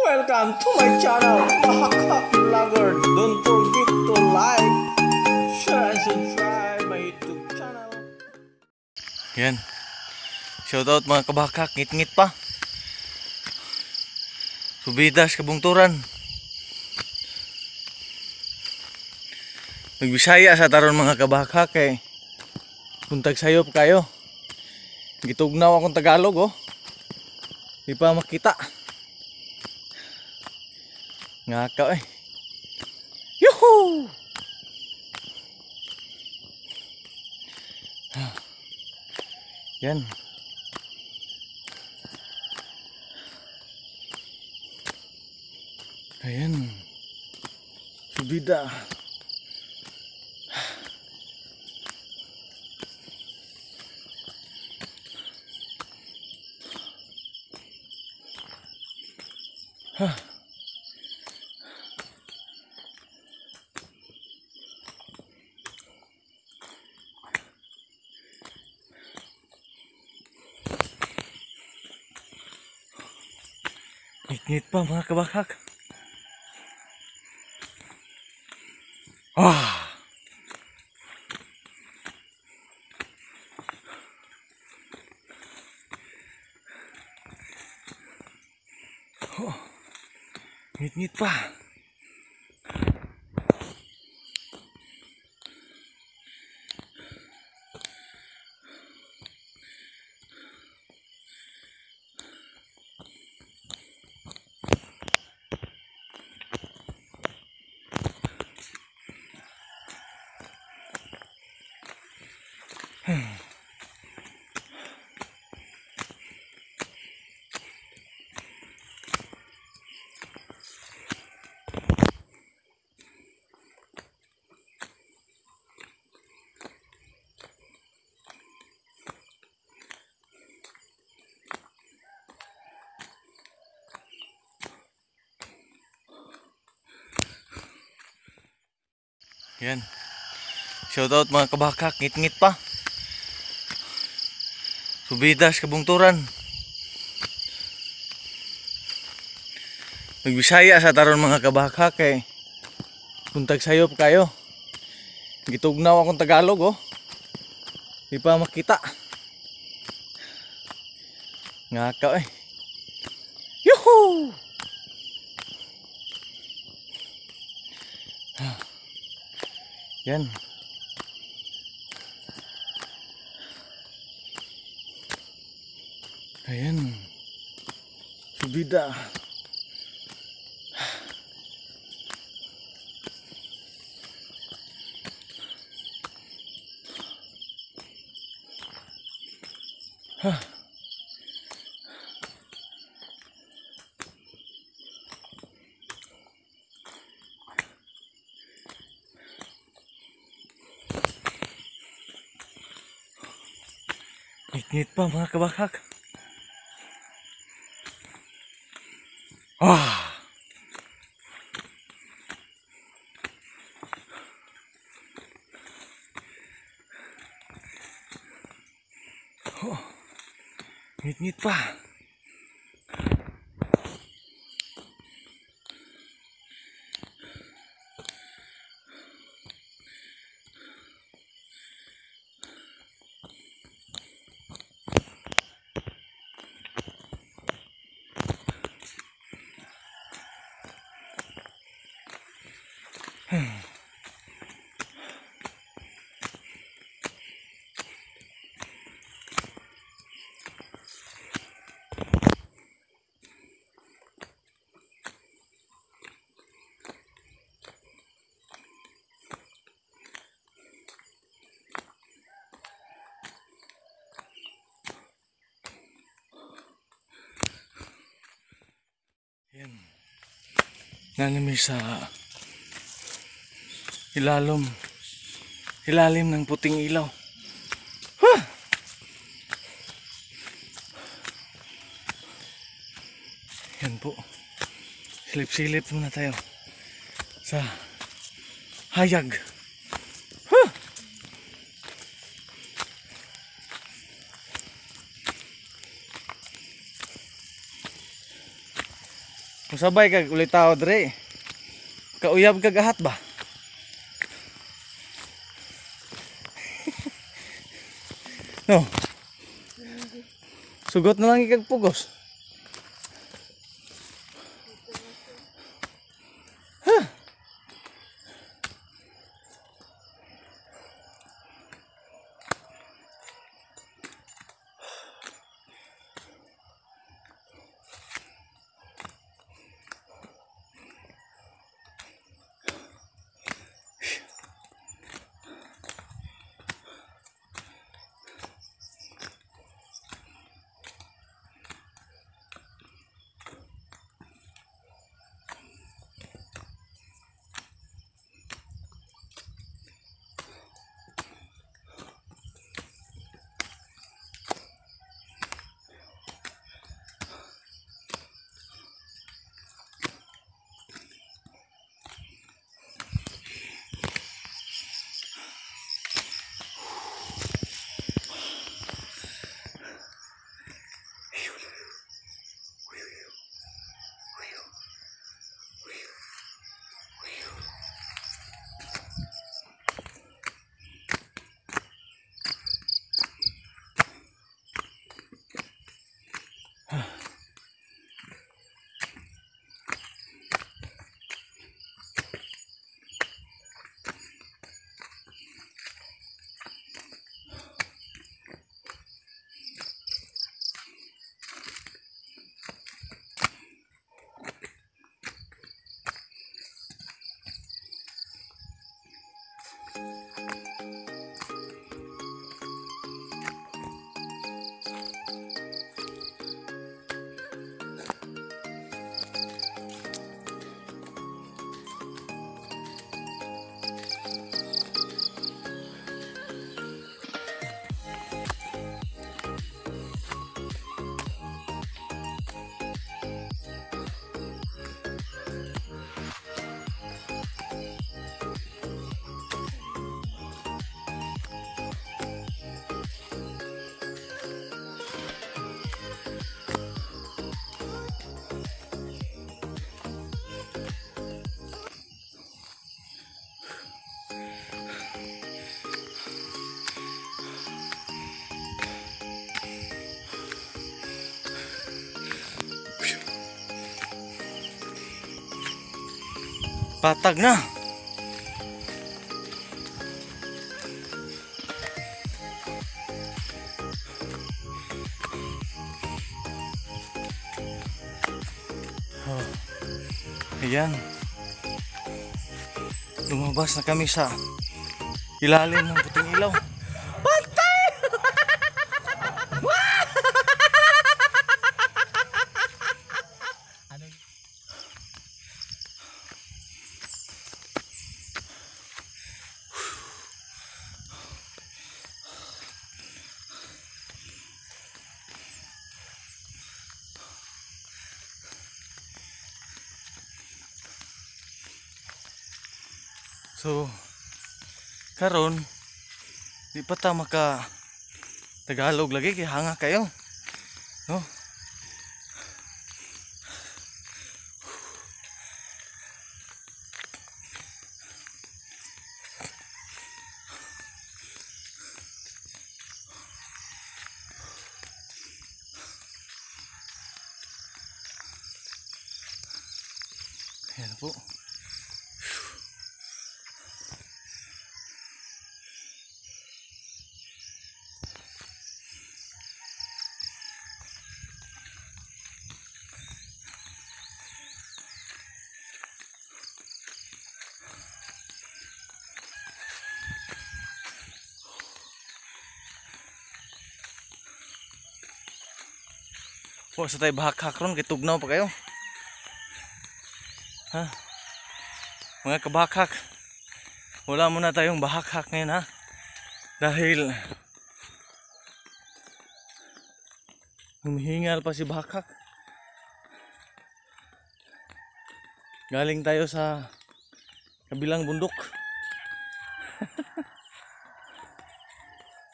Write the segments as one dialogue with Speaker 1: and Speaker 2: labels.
Speaker 1: Welcome to my channel, Bahakhak Vlogger. Don't forget to like, share, and subscribe my YouTube channel.
Speaker 2: Yan. Shoutout, mga kabahakhak, ngit-ngit pa. Subidas, kabungturan. Nagbisaya sa taron, mga kabahakhak, kay buntag sayop kayo. Gitugnaw akong Tagalog, oh. Di pa makita. Nga ka eh. Yuhu! Yan. Ayan. Subida. Huh. Ngit-ngit pa, mga kabahakhak. Ah! Oh. Ngit-ngit pa. Yan. Shoutout, mga kabahakhak, ngit-ngit pa. Subidas, kabungturan. Nagbisaya sa taron, mga kabahakhak, kay buntag sayop kayo. Gitugnaw akong Tagalog, oh. Di pa makita. Nga ka eh. Yuhu! Yan. Ayan. Subida. Huh. Ngit-ngit pa, mga kabahakhak. Ah! Oh. Ngit-ngit pa. Yan. Nanami sa ilalim ng puting ilaw. Huh! Yan po. Silip-silip muna tayo sa hayag. Huh! Musabay kag ulitaw dre. Kauyab kag ahat ba? No. Sugot na lang ikag pugos. Huh. Patag na. Oh. Ayan. Lumabas na kami sa ilalim ng puting ilaw. Patay! So, karon di pa ta maka Tagalog lagi kay hanga kayo. No? Ayan po. Wa sa tayo bahak-hak ron, kay tugnaw pa kayo. Ha? Mga kabakhak, wala muna tayong bahak-hak ngayon ha. Dahil humihingal pa si bahakhak. Galing tayo sa kabilang bundok.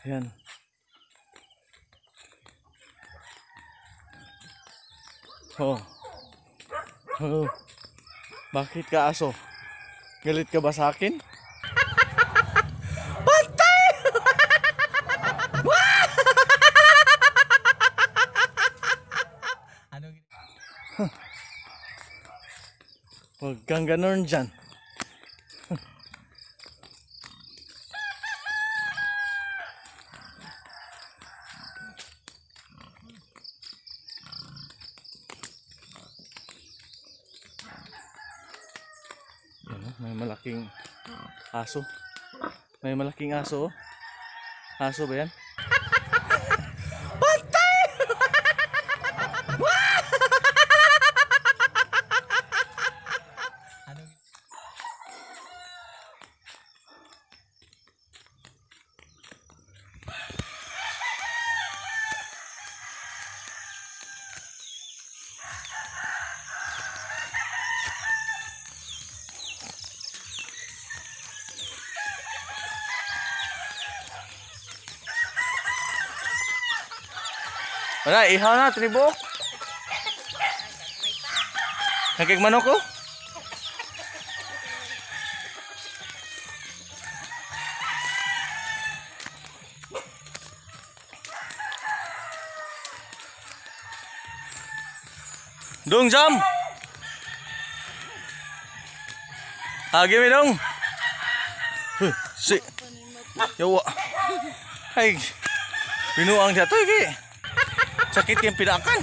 Speaker 2: Ayan. Oh. Oh. Bakit ka, aso? Galit ka ba sa akin? Patay! Huwag kang ganun dyan. Yan, oh, may malaking aso. May malaking aso, oh. Aso ba yan? Patay! Wala, ihaw na, tribo. Nagkigmanok ko? Dong jam. Ah, give me dong. Huh, si. Yawa. Ay. Binuang siya to, eh. Sakit yung pinakan.